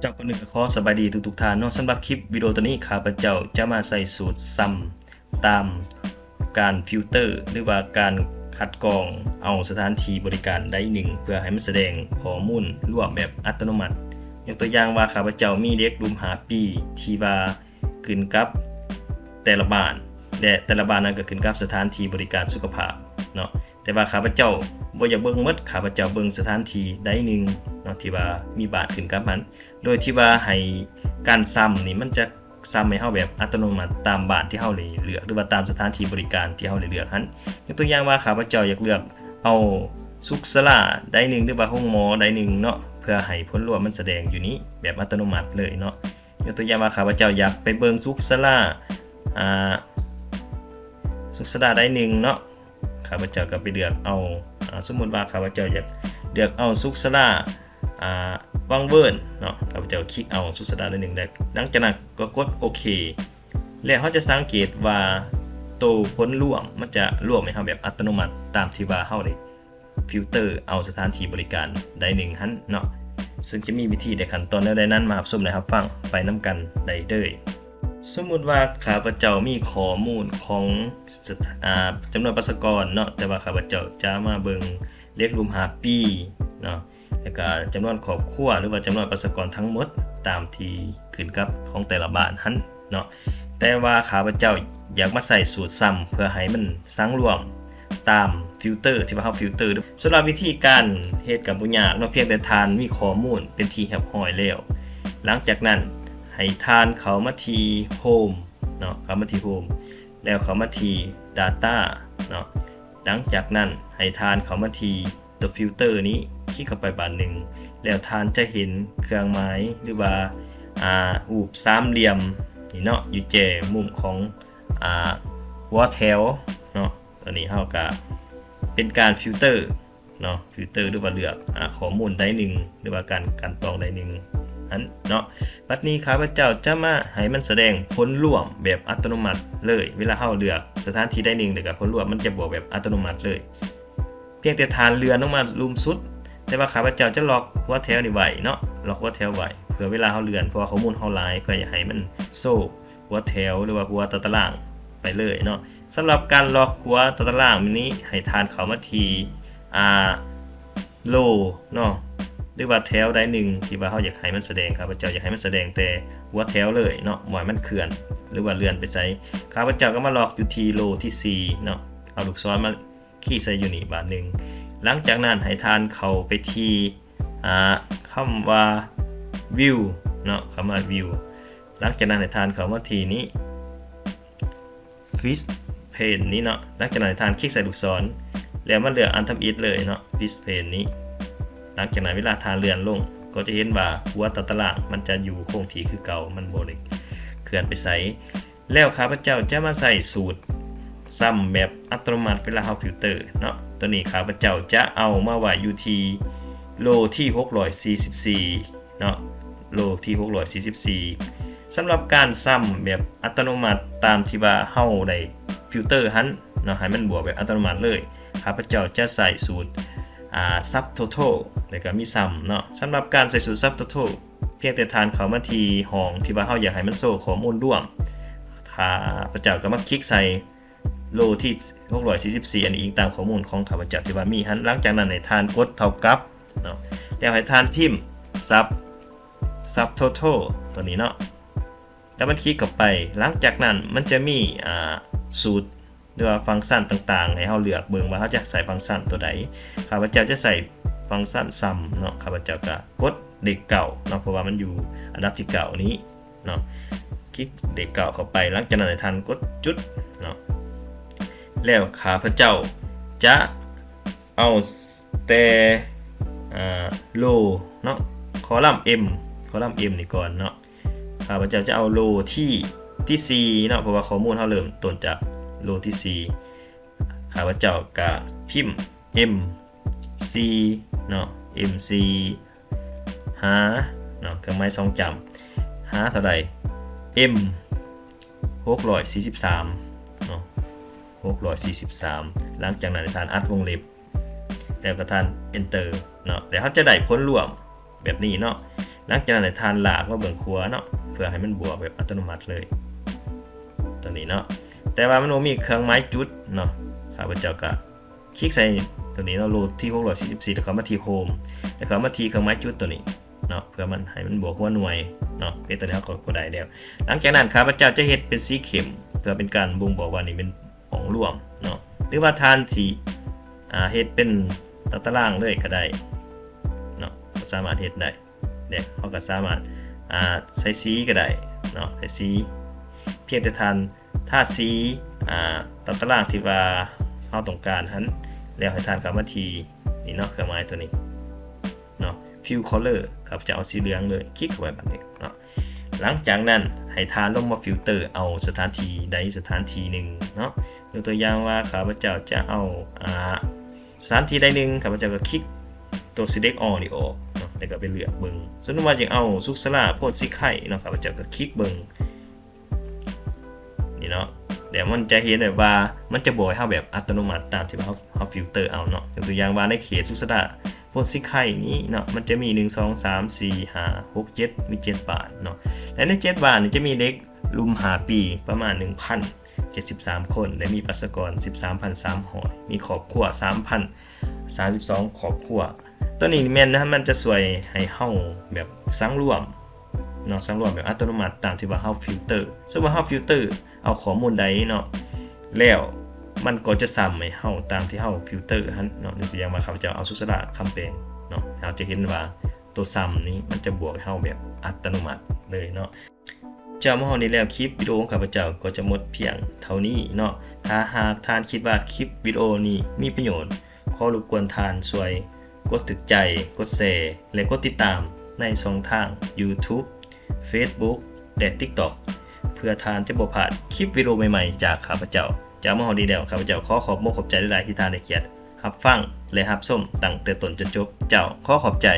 ເຈົ້າ ກ່ອນອື່ນກໍຂໍສະບາຍດີທຸກໆທ່ານເນາະ. ສຳລັບຄລິບວິດີໂອໂຕນີ້ ຂ້າພະເຈົ້າຈະມາໃສ່ສູດຊຳຕາມການຟິວເຕີ ຫຼືວ່າການຄັດກອງເອົາສະຖານທີ່ບໍລິການໃດໜຶ່ງ ເພື່ອໃຫ້ມັນສະແດງຂໍ້ມູນລວມແບບອັດຕະໂນມັດ. ຍົກຕົວຢ່າງວ່າ ຂ້າພະເຈົ້າມີເດັກລຸ່ມຫ້າປີ ທີ່ວ່າຂຶ້ນກັບແຕ່ລະບ້ານ ແລະ ແຕ່ລະບ້ານນັ້ນກໍຂຶ້ນກັບສະຖານທີ່ບໍລິການສຸຂະພາບເນາະ. ແຕ່ວ່າຂ້າພະເຈົ້າບໍ່ຢາກເບິ່ງໝົດ, ຂ້າພະເຈົ້າເບິ່ງສະຖານທີ່ໃດໜຶ່ງເນາະ ທີ່ວ່າມີບ້ານຂຶ້ນກັບຫັ້ນ ໂດຍທີ່ວ່າໃຫ້ການຊຳນີ້ມັນຈະຊຳໃຫ້ເຮົາແບບອັດຕະໂນມັດຕາມບ້ານທີ່ເຮົາໄດ້ເລືອກ ຫຼືວ່າຕາມສະຖານທີ່ບໍລິການທີ່ເຮົາໄດ້ເລືອກຫັ້ນ. ຍົກຕົວຢ່າງວ່າ ຂ້າພະເຈົ້າຢາກເລືອກເອົາສຸກສາລາໃດໜຶ່ງ ຫຼືວ່າໂຮງໝໍໃດໜຶ່ງເນາະ ເພື່ອໃຫ້ຜົນລວມມັນສະແດງຢູ່ນີ້ແບບອັດຕະໂນມັດເລີຍເນາະ. ຍົກຕົວຢ່າງວ່າ ຂ້າພະເຈົ້າຢາກໄປເບິ່ງສຸກສາລາ ອ່າ ສຸກສາລາໃດໜຶ່ງເນາະ ຂ້າພະເຈົ້າກໍໄປເລືອກເອົາ ອ່າ ສົມມຸດວ່າ ຂ້າພະເຈົ້າຢາກເລືອກເອົາສຸກສາລາ ອ່າ ວັງເວີນເນາະ. ຂ້າພະເຈົ້າຄລິກເອົາສຸກສາລາໃດໜຶ່ງ ແລ້ວຫຼັງຈາກນັ້ນກໍກົດໂອເຄ ແລ້ວເຮົາຈະສັງເກດວ່າໂຕຜົນລວມມັນຈະລວມໃຫ້ເຮົາແບບອັດຕະໂນມັດ ຕາມທີ່ວ່າເຮົາໄດ້ຟິວເຕີເອົາສະຖານທີ່ບໍລິການໃດໜຶ່ງຫັ້ນເນາະ. ເຊິ່ງຈະມີວິທີ ແລະ ຂັ້ນຕອນແນວໃດນັ້ນ ມາຮັບຊົມ ແລະ ຮັບຟັງໄປນຳກັນໄດ້ເດີ. ສົມມຸດວ່າ ຂ້າພະເຈົ້າມີຂໍ້ມູນຂອງສະຖາ ອ່າ ຈຳນວນປະຊາກອນເນາະ, ແຕ່ວ່າຂ້າພະເຈົ້າຈະມາເບິ່ງເດັກລຸ່ມຫ້າປີເນາະ ແລ້ວກະຈຳນວນຄອບຄົວ ຫຼືວ່າຈຳນວນປະຊາກອນທັງໝົດ ຕາມທີ່ຂຶ້ນກັບຂອງແຕ່ລະບ້ານຫັ້ນເນາະ. ແຕ່ວ່າຂ້າພະເຈົ້າຢາກມາໃສ່ສູດຊຳ ເພື່ອໃຫ້ມັນສັງລວມຕາມຟິວເຕີທີ່ວ່າເຮົາຟິວເຕີ. ສຳລັບວິທີການເຮັດກໍບໍ່ຍາກເນາະ, ພຽງແຕ່ທ່ານມີຂໍ້ມູນເປັນທີ່ຮຽບຮ້ອຍແລ້ວ. ຫຼັງຈາກນັ້ນໃຫ້ທ່ານເຂົ້າມາທີ່ໂຮມເນາະ, ເຂົ້າມາທີ່ໂຮມ ແລ້ວເຂົ້າມາທີ່ດາຕ້າເນາະ. ຫຼັງຈາກນັ້ນໃຫ້ທ່ານເຂົ້າມາທີ່ ຕົວຟິວເຕີນີ້ ຄລິກເຂົ້າໄປບາດໜຶ່ງ ແລ້ວທ່ານຈະເຫັນເຄື່ອງໝາຍ ຫຼືວ່າ ອ່າ ຮູບສາມຫຼ່ຽມນີ້ເນາະ ຢູ່ແຈມຸມຂອງ ອ່າ ຫົວແຖວເນາະ. ຕອນນີ້ເຮົາກະເປັນການຟິວເຕີເນາະ, ຟິວເຕີ ຫຼືວ່າເລືອກ ອ່າ ຂໍ້ມູນໃດໜຶ່ງ ຫຼືວ່າການກັ່ນຕອງໃດໜຶ່ງຫັ້ນເນາະ. ບັດນີ້ຂ້າພະເຈົ້າຈະມາໃຫ້ມັນສະແດງຜົນລວມແບບອັດຕະໂນມັດເລີຍ. ເວລາເຮົາເລືອກສະຖານທີ່ໃດໜຶ່ງ ແລ້ວກະຜົນລວມມັນຈະບວກແບບອັດຕະໂນມັດເລີຍ. ພຽງແຕ່ທ່ານເລື່ອນລົງມາລຸ່ມສຸດ, ແຕ່ວ່າຂ້າພະເຈົ້າຈະລັອກຫົວແຖວນີ້ໄວ້ເນາະ, ລັອກຫົວແຖວໄວ້ ເພື່ອເວລາເຮົາເລື່ອນ, ເພາະວ່າຂໍ້ມູນເຮົາຫຼາຍ, ເພື່ອຢາກໃຫ້ມັນໂຊຫົວແຖວ ຫຼືວ່າຫົວຕາຕະລາງໄປເລີຍເນາະ. ສຳລັບການລັອກຫົວຕາຕະລາງນີ້ ໃຫ້ທ່ານເຂົ້າມາທີ່ ອ່າ ໂຣເນາະ ຫຼືວ່າແຖວໃດໜຶ່ງທີ່ວ່າເຮົາຢາກໃຫ້ມັນສະແດງ. ຂ້າພະເຈົ້າຢາກໃຫ້ມັນສະແດງແຕ່ຫົວແຖວເລີຍເນາະ, ບໍ່ໃຫ້ມັນເຄື່ອນ ຫຼືວ່າເລື່ອນໄປໃສ. ຂ້າພະເຈົ້າກໍມາລັອກຢູ່ທີ່ໂຣທີສີ່ເນາະ, ເອົາລູກສອນມາ ຄລິກໃສ່ຢູ່ນີ້ບາດໜຶ່ງ. ຫຼັງຈາກນັ້ນໃຫ້ທ່ານເຂົ້າໄປທີ່ ອ່າ ຄຳວ່າ View ເນາະ, ຄຳວ່າ View. ຫຼັງຈາກນັ້ນໃຫ້ທ່ານເຂົ້າມາທີ່ນີ້ Fix Pane ນີ້ເນາະ. ຫຼັງຈາກນັ້ນໃຫ້ທ່ານຄລິກໃສ່ລູກສອນ ແລ້ວມາເລືອກອັນທຳອິດເລີຍເນາະ, Fix Pane ນີ້. ຫຼັງຈາກນັ້ນເວລາທ່ານເລື່ອນລົງ ກໍຈະເຫັນວ່າຫົວຕາຕະລາງມັນຈະຢູ່ຄົງທີ່ຄືເກົ່າ, ມັນບໍ່ໄດ້ເຄື່ອນໄປໃສ. ແລ້ວຂ້າພະເຈົ້າຈະມາໃຊ້ສູດຊຳແບບອັດຕະໂນມັດເວລາເຮົາຟິວເຕີເນາະ. ໂຕນີ້ຂ້າພະເຈົ້າຈະເອົາມາໄວ້ຢູ່ທີ່ໂຣທີຫົກຮ້ອຍສີ່ສິບສີ່ເນາະ, ໂຣທີຫົກຮ້ອຍສີ່ສິບສີ່. ສຳລັບການຊຳແບບອັດຕະໂນມັດຕາມທີ່ວ່າເຮົາໄດ້ຟິວເຕີຫັ້ນເນາະ, ໃຫ້ມັນບວກແບບອັດຕະໂນມັດເລີຍ, ຂ້າພະເຈົ້າຈະໃຊ້ສູດ ອ່າ Subtotal ແລ້ວກໍມີຊຳເນາະ. ສຳລັບການໃຊ້ສູດ Subtotal ພຽງແຕ່ທ່ານເຂົ້າມາທີ່ຫ້ອງທີ່ວ່າເຮົາຢາກໃຫ້ມັນໂຊຂໍ້ມູນລວມ, ຂ້າພະເຈົ້າກໍມາຄລິກໃສ່ໂຣທີຫົກຮ້ອຍສີ່ສິບສີ່ ອັນນີ້ອີງຕາມຂໍ້ມູນຂອງຂ້າພະເຈົ້າທີ່ວ່າມີຫັ້ນ. ຫຼັງຈາກນັ້ນໃຫ້ທ່ານກົດເທົ່າກັບເນາະ, ແລ້ວໃຫ້ທ່ານພິມ Sub Subtotal ຕົວນີ້ເນາະ, ແລ້ວມັນຄລິກເຂົ້າໄປ. ຫຼັງຈາກນັ້ນມັນຈະມີ ອ່າ ສູດ ຫຼືວ່າຟັງຊັນຕ່າງໆ ໃຫ້ເຮົາເລືອກເບິ່ງວ່າເຮົາຈະໃຊ້ຟັງຊັນຕົວໃດ. ຂ້າພະເຈົ້າຈະໃຊ້ຟັງຊັນຊຳເນາະ, ຂ້າພະເຈົ້າກໍກົດເລກເກົ້າເນາະ ເພາະວ່າມັນຢູ່ອັນດັບທີເກົ້ານີ້ເນາະ, ຄລິກເລກເກົ້າເຂົ້າໄປ. ຫຼັງຈາກນັ້ນໃຫ້ທ່ານກົດຈຸດເນາະ, ແລ້ວຂ້າພະເຈົ້າຈະເອົາແຕ່ ອ່າ Row ເນາະ, ຄໍລັມ M ຄໍລັມ M ນີ້ກ່ອນເນາະ. ຂ້າພະເຈົ້າຈະເອົາໂຣທີ ທີສີ່ເນາະ, ເພາະວ່າຂໍ້ມູນເຮົາເລີ່ມຕົ້ນຈາກໂຣທີສີ່. ຂ້າພະເຈົ້າກະພິມ M C ເນາະ, M C ຫາເນາະ, ເຄື່ອງໝາຍສອງຈ້ຳ, ຫາເທົ່າໃດ? M ຫົກຮ້ອຍສີ່ສິບສາມເນາະ, ຫົກຮ້ອຍສີ່ສິບສາມ. ຫຼັງຈາກນັ້ນທ່ານອັດວົງເລັບ ແລ້ວກໍທ່ານ Enter ເນາະ, ແລ້ວເຮົາຈະໄດ້ຜົນລວມແບບນີ້ເນາະ. ຫຼັງຈາກນັ້ນໃຫ້ທ່ານລາກມາເບື້ອງຂວາເນາະ ເພື່ອໃຫ້ມັນບວກແບບອັດຕະໂນມັດເລີຍ ຕົວນີ້ເນາະ. ແຕ່ວ່າມັນບໍ່ມີເຄື່ອງໝາຍຈຸດເນາະ ຂ້າພະເຈົ້າກໍຄລິກໃສ່ຕົວນີ້ເນາະ ໂລທີ່ຫົກຮ້ອຍສີ່ສິບສີ່ ແລ້ວເຂົ້າມາທີ່ໂຮມ ແລ້ວເຂົ້າມາທີ່ເຄື່ອງໝາຍຈຸດຕົວນີ້ເນາະ ເພື່ອມັນໃຫ້ມັນບວກຫົວໜ່ວຍເນາະ. ເຮັດຕົວນີ້ເຮົາກໍ ກໍໄດ້ແລ້ວ. ຫຼັງຈາກນັ້ນຂ້າພະເຈົ້າຈະເຮັດເປັນສີເຂັ້ມ ເພື່ອເປັນການບົ່ງບອກວ່ານີ້ແມ່ນຫ້ອງລວມເນາະ ຫຼືວ່າທ່ານຊິ ອ່າ ເຮັດເປັນຕາຕະລາງເລີຍກໍໄດ້ເນາະ ກໍສາມາດເຮັດໄດ້. ເດ້ ເຮົາກໍສາມາດ ອ່າ ໃສ່ສີກໍໄດ້ເນາະ ໃສ່ສີ ພຽງແຕ່ທ່ານທາສີ ອ່າ ຕາມຕາລາງທີ່ວ່າເຮົາຕ້ອງການຫັ້ນ ແລ້ວໃຫ້ທ່ານເຂົ້າມາທີ່ນີ້ເນາະ ເຄື່ອງໝາຍຕົວນີ້ເນາະ Fill Color ຂ້າພະເຈົ້າເອົາສີເຫຼືອງເລີຍ ຄລິກເຂົ້າໄປບາດນີ້ເນາະ. ຫຼັງຈາກນັ້ນໃຫ້ທ່ານລົງມາຟິວເຕີເອົາສະຖານທີ່ໃດສະຖານທີ່ໜຶ່ງເນາະ. ຍົກຕົວຢ່າງວ່າຂ້າພະເຈົ້າຈະເອົາ ອ່າ ສະຖານທີ່ໃດໜຶ່ງ ຂ້າພະເຈົ້າກໍຄລິກຕົວ Select All ນີ້ອອກເນາະ ແລ້ວກໍໄປເລືອກເບິ່ງ. ສົມມຸດວ່າຢາກເອົາສຸກສາລາໂພນສີໄຄເນາະ ຂ້າພະເຈົ້າກໍຄລິກເບິ່ງນີ້ເນາະ ແລ້ວມັນຈະເຫັນແບບວ່າ ມັນຈະບອກໃຫ້ເຮົາແບບອັດຕະໂນມັດຕາມທີ່ວ່າເຮົາ ເຮົາຟິວເຕີເອົາເນາະ. ຍົກຕົວຢ່າງວ່າໃນເຂດສຸກສາລາໂພນສີໄຄນີ້ເນາະ ມັນຈະມີ ໜຶ່ງ ສອງ ສາມ ສີ່ ຫ້າ ຫົກ ເຈັດ ມີເຈັດບ້ານເນາະ ແລະໃນເຈັດບ້ານນີ້ຈະມີເດັກ ລຸມຫ້າປີ ປະມານ ໜຶ່ງພັນເຈັດສິບສາມຄົນ ແລະມີປະຊາກອນ ສິບສາມພັນສາມຮ້ອຍ ມີຄອບຄົວ ສາມພັນສາມສິບສອງຄອບຄົວ. ຕົວນີ້ແມ່ນນະ ມັນຈະຊ່ວຍໃຫ້ເຮົາແບບສັງລວມເນາະ ສັງລວມແບບອັດຕະໂນມັດຕາມທີ່ວ່າເຮົາຟິວເຕີ. ສົມມຸດວ່າເຮົາຟິວເຕີເອົາຂໍ້ມູນໃດເນາະ ແລ້ວມັນກໍຈະສ່ຳໃຫ້ເຮົາຕາມທີ່ເຮົາຟິວເຕີຫັ້ນເນາະ. ຍົກຕົວຢ່າງວ່າຂ້າພະເຈົ້າເອົາສຸກສາລາຄຳແປງເນາະ ເຮົາຈະເຫັນວ່າ ຕົວສ່ຳນີ້ມັນຈະບວກໃຫ້ເຮົາແບບອັດຕະໂນມັດເລີຍເນາະ. ເຈົ້າ ມາຮອດນີ້ແລ້ວ ຄລິບວິດີໂອຂອງຂ້າພະເຈົ້າກໍຈະໝົດພຽງເທົ່ານີ້ເນາະ. ຖ້າຫາກທ່ານຄິດວ່າຄລິບວິດີໂອນີ້ມີປະໂຫຍດ, ຂໍລົບກວນທ່ານຊ່ວຍກົດຖືກໃຈ, ກົດແຊ ແລະ ກົດຕິດຕາມໃນຊ່ອງທາງ YouTube, Facebook ແລະ TikTok ເພື່ອທ່ານຈະບໍ່ພາດຄລິບວິດີໂອໃໝ່ໆຈາກຂ້າພະເຈົ້າ. ເຈົ້າ ມາຮອດນີ້ແລ້ວ ຂ້າພະເຈົ້າຂໍຂອບອົກຂອບໃຈຫຼາຍໆທີ່ທ່ານໃຫ້ກຽດ ຮັບຟັງ ແລະ ຮັບຊົມຕັ້ງແຕ່ຕົ້ນຈົນຈົບ. ເຈົ້າ ຂໍຂອບໃຈ.